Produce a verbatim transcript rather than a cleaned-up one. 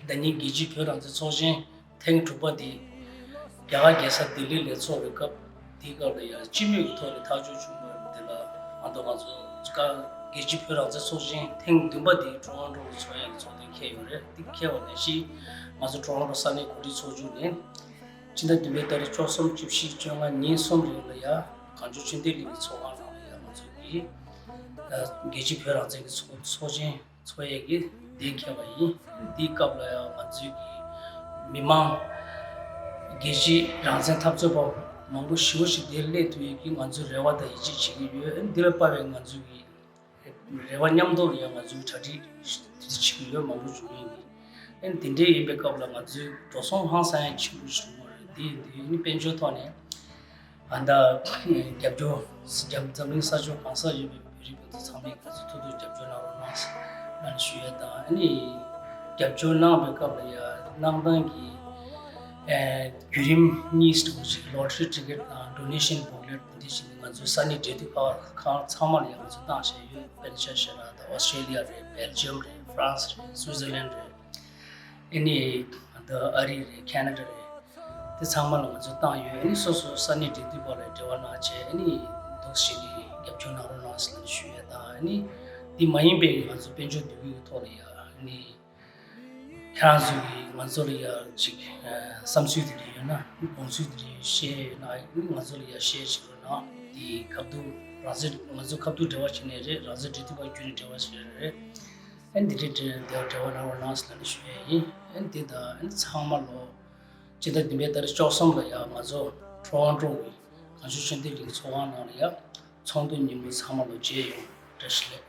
ཟླ་ཉིན་རྒྱལ་སྤྱིའི་བོད་རང་བཙན་ཚོགས་ཆེན་ཐེངས་དྲུག་པ་འདི་རྒྱ་གར་རྒྱལ་ས་ལྡི་ལི་ལ་ཚོགས་པའི་སྐབས། དེའི་སྐབས་ལ་ཡང་སྤྱི་མོས་ཀྱི་ཐོག་ནས་ཐག་གཅོད་བྱུང་བ་འདི་ལ་ཨ་མདོ་ང་ཚོ་ཀ་རྒྱལ་སྤྱིའི་བོད་རང་བཙན་ཚོགས་ཆེན་ཐེངས་བདུན་པ་འདི་ཀྲོ་རོན་ཀྲོ་ལ་ཚོགས་ཡག་གི་ཚོགས་ཐེངས་འཁེལ་ཡོད་རེད། འདི་འཁེལ་བ་ནང་བཞིན་ང་ཚོ་ཀྲོ་རོན་ཀྲོ་ས་གནས་གོ་སྒྲིག་ཚོགས་ཆུང་ནས་སྤྱི་ཟླ་བདུན་པའི་ཏ་རིག་བཅུ་གསུམ་བཅུ་བཞི་བཅོ་ལྔ་ཉིན་གསུམ་རིང་ལ་ཡང་གངས་ལྗོངས་ཆོས་ལྡན་གླིང་གི་ཚོགས་ཁང་ནང་ལ་ཡང་ང་ཚོ་གི་རྒྱལ་སྤྱིའི་བོད་རང་བཙན་གྱི་ཚོགས་ཚོགས་ཆེན་ཚོགས་ཡས་ཀྱི་གཏན་འཁེལ་བ་ཡིན། དེའི་སྐབས་ལ་ཡང་ང་ཚོའི་གི་མི་མང་རྒྱལ་སྤྱིའི་རང་བཙན་འཐབ་རྩོད་པ་མང་པོ་ཞེ་པོ་ཞིག་འདིར་སླེབས་ཐུབ་ཡས་ཀྱི་ང་ཚོའི་རེ་བ་དང་ཡིད་ཆེས་བྱེད་ཀྱི་ཡོད། འདི་ལ་དཔག་པའི་ང་ཚོའི་གི་རེ་བ་མཉམ་དུ་ལ་ཡང་ང་ཚོའི་གྲ་སྒྲིག་བྱེད་ཀྱི་ཡོད། མང་པོ་བྱུང་ཡོད་ནི། ཨ་ནི་དེ་འདྲའི་ཡིན་པའི་སྐབས་ལ་ང་ཚོའི་འགྲོ་སོང་ཧང་སང་ཡང་ཆེན་པོ་ཞིག་བྱུང་བ་རེད། དེ་ཡིན་དུས་ཨ་ནི་དཔལ་འབྱོར་ཐོག་ནས་ཨ་ད་རྒྱབ་སྐྱོར་རྒྱབ་འཛམ་གླིང་ས་ཕྱོགས་གང་སར་ཡོད་པའི་བོད་རིགས་བོད་ཚོ་ཚང་མས་ང་ཚོ་ཐུགས་ཐུགས་རྒྱབ་སྐྱོར་གནང་རོགས་གནང་ཟེར་ཞུ་ཡས་དང་། ཨ་ནི་རྒྱབ་སྐྱོར་གནང་བའི་སྐབས་ལ་ཡང་གནང་སྟངས་ཀྱི་ཨ་བརྒྱུད་རིམ་གཉིས་འདྲ་བོ་ཞིག་lottery ticket དང་donation booklet འདི་བཞིན་ང་ཚོའི་ས་གནས་འབྲེལ་མཐུད་པ་ཁག་ཚང་མ་ལ་ཡང་ང་ཚོ་བཏང་བཞག་ཡོད། དཔེར་ན་ཆ་བཞག་ན་ད་ཨོ་སི་ཀྲེ་ལི་ཡ་རེད། སྦེལ་ཇི་ཡམ་རེད། ཧྥ་རན་སི་རེད། སུའི་ཛར་ལན་རེད། ཨ་ནི་ད་ཨ་རི་རེད། ཁེ་ན་ཌ་རེད། དེ་ཚང་མ་ལ་ང་ཚོས་བཏང་ཡོད། ཨ་ནི་སོ་སོ་ས་གནས་འབྲེལ་མཐུད་པ་ལ་འབྲེལ་བ་གནང་བྱས། ཨ་ནི་འདུག་སེ་ནི་རྒྱབ་སྐྱོར་གནང་རོགས་གནང་ཟེར་ནས་ཞུ་ཡས་དང་། ཨ་ནི་དེ་མ་ཡིན་པའི་ང་ཚོ་དཔལ་འབྱོར་འདུ་འགོད་ཀྱི་ཐོག་ལ་ཡ་ཨ་ནི་ཁྱེད་རང་ཚོ་གིས་ང་ཚོ་ལ་ཡ་ཅིག་བསམ་ཚུལ་དེ་འདྲ་ཡོད་ན། དགོངས་ཚུལ་དེ་འདྲ་བཤད་ཡོད་ན། ཨ་ནི་ང་ཚོ་ལ་ཡ་བཤད་བྱེད་རོགས་གནང་། དེ་ཁ་ཐུག་རང་བཙན་ང་ཚོ་ཁ་ཐུག་འབྲེལ་བ་བྱས་ནས་རེད། རང་བཙན་འབྲེལ་མཐུད་པ་བརྒྱུད་ནས་འབྲེལ་བ་བྱས་རེད། ཨ་ནི་དེ་འདྲའི་འབྲེལ་འབྲེལ་བ་གནང་རོགས་གནང་ཟེར་ནས་ཞུ་ཡས་ཡིན། ཨ་ནི་དེ་དང་ཨ་ནི་ཚང་མ་ལོ་སྤྱི་ཟླ་བདུན་པའི་ཏ་རིག་བཅུ་གསུམ་ལ་ཡང་ང་ཚོ་ཀྲོ་རོན་ཀྲོ་གི་གངས་ལྗོངས་ཆོས་ལྡན་གླིང་ཚོགས་ཁང་ནང་ལ་ཡང་ཚོགས་འདུ་ཉིན་མོ་ཚང་མ་ལོ་མཇལ་ཡོང་། བཀྲ་ཤིས་བདེ་ལེགས།